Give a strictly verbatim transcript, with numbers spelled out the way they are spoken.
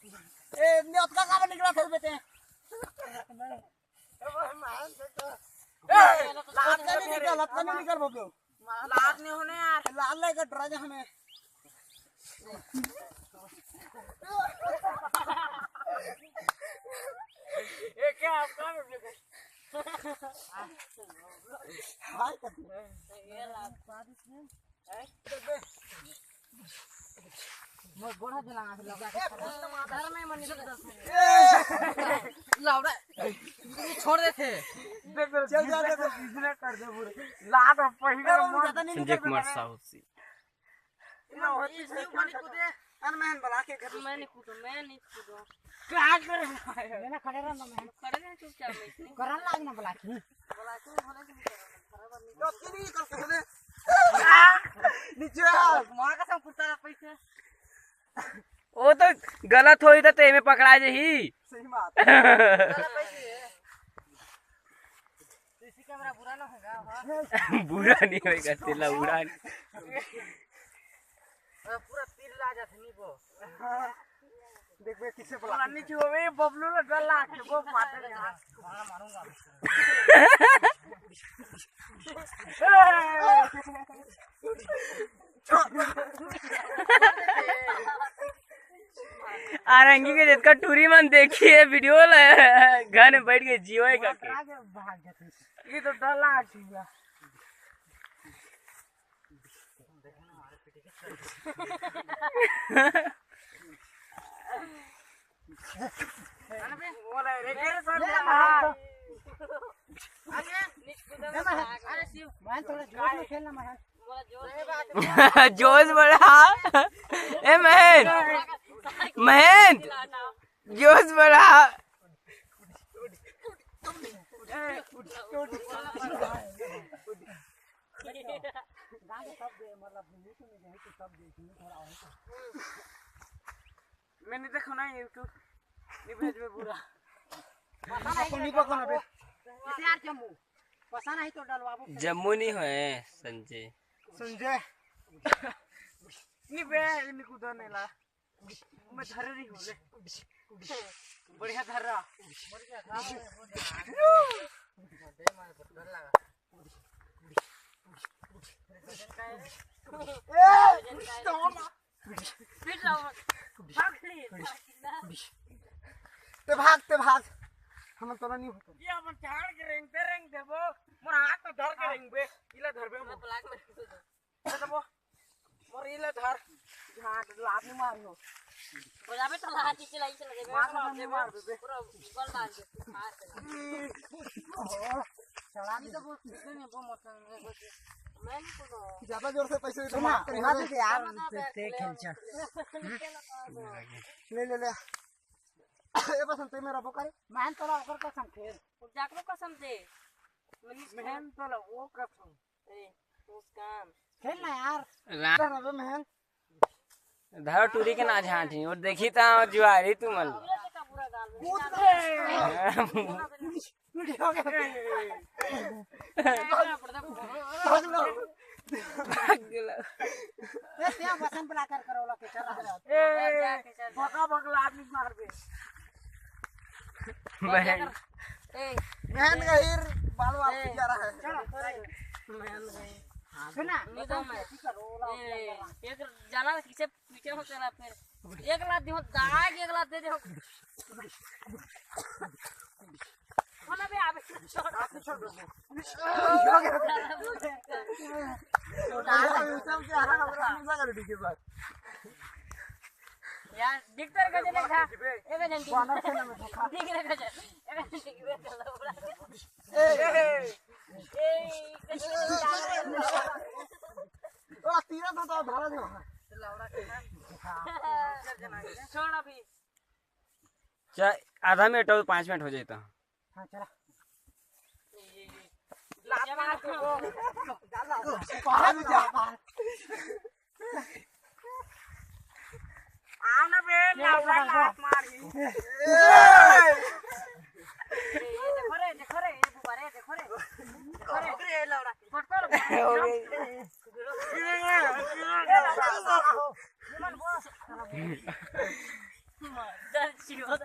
ए, नहीं, ओतका का निकला था बेटे? ए, लात का नहीं निकल, लात का नहीं निकल, बबलू। लात नहीं होने यार। लात लेकर डरा जा हमें। ये क्या आपका? हाय कर। मोर गोड़ा जला, लौड़ा के खड़ा। घर में मनी तो दस मिनट। लौड़ा, छोड़ देते। देख, चल जा, देख। इसने कर दे पूरे। लात अब पहिने बड़ा मन। ज्यादा नहीं संजय निकल कुमार बेटा। साहू सी। इतना होती ये से शिव पानी कूदे। अरे मैं बला के घर मैं नहीं कूदूं, मैं नहीं कूदूं। क्या कर रहा है? ये ना खड़े रहना, मैं खड़े रहे चुपचाप, मैं इसलिए। करन लाग ना बला के। बला के बोले कि नहीं करना, खराब आदमी। तो फिर ये कर, कर दे। नीचे आ। मार का सब कुत्ता पैसे। वो तो गलत होई त तेमे पकड़ा जही। सही बात। सीसी कैमरा बुरा ना होगा, हाँ। बुरा नहीं होएगा, तेला उड़ा नहीं। पूरा तिल ला जाथे नी को। हाँ। देख बे, किसे बोला? बोला नहीं कि वो बे बबलू ला डर लाग के वो मारते हैं। मारूंगा। आरंगी के जितका टूरी मन देखी है वीडियो ला, घर में बैठ के जियो है करके। ये तो डर लाग गया। मैं थोड़ा जोर में खेलना, मैं। जोश बढ़ा। ए महेंद्र, महेंद्र, जोश बढ़ा। गांव के सब दे, मतलब, YouTube में जाए तो सब देखिए, थोड़ा और। मैं नहीं देखो ना YouTube, नहीं भेजबे पूरा। पसंद है तो नहीं पकड़ना बे। इसे यार जम्मू। पसंद है तो डलवाबो फिर। जम्मू नहीं होए, संजय। संजय। नहीं बे, इन्हीं को दो नहीं ला। मैं धर रही हूँ, ले। बढ़िया धर रहा। ए, तो ना। फिर जाओ। भाग ले। ते भाग, ते भाग। हम तोरा नहीं होता। ये अपन झाड़ के रेंगते रेंग देबो। मोर हाथ में धर के रेंगबे। इला धरबे। मैं ब्लैक में दे देबो। मोर इला धर। झाड़ लात नहीं मारियो। बजाबे तो लात ही चलाई चला देबे। मार, मार, मार देबे। पूरा गल डाल दे। हाथ से। चढ़ा दे। मैं नहीं कूदूं। ज्यादा जोर से पैसे तो सुना, मार करेंगे। सुना दे यार, ते, ते खेल चल। ले, ले, ले। ए बसंत, ते मेरा बोका रे। मैं तोरा ओकर कसम खेल। जाकरो कसम दे। मैं तोरा वो कसम। ए, मुस्कान। खेल ना यार। रा- चल ना बे महन। धरो टूरी के ना झांटी और देखी ता जुआरी तू मल। पूरा से का पूरा गाल में। कूद बे। वीडियो के। भाग लो। भाग लो। ए, ते बसन ब्लॉकर करोला के चल रहा है। ए, भगा भगला आदमी मार दे। बहन। ए, बहन गहिर बाल बाल ए, जा रहा है। चलो, बहन गहिर। सुना, निदो में। ए, एक जाना किसे पीछे हो चला फिर। एक लात दियो, दाग एक लात दे दे। होना बे, आबे छोड़। आप छोड़ दो। यार, दिख तो रहा गजल था। ए बे, नहीं दिख। दिख रहा गजल। ए बे, नहीं दिख। ए, ए, ए, ए, ओ, तीरा तो, तो धरा दो। छोड़ अभी। चा-, आधा मिनट और पाँच मिनट हो जाए तो। हाँ, चला। आओ ना बे, लाउड़ा लात मारी। ए, ये देखो रे, देखो रे, ये बुआ रे, देखो रे। देखो रे, ये लाउड़ा। पकड़, पकड़। हो गई। ये मन बोल। Chegou.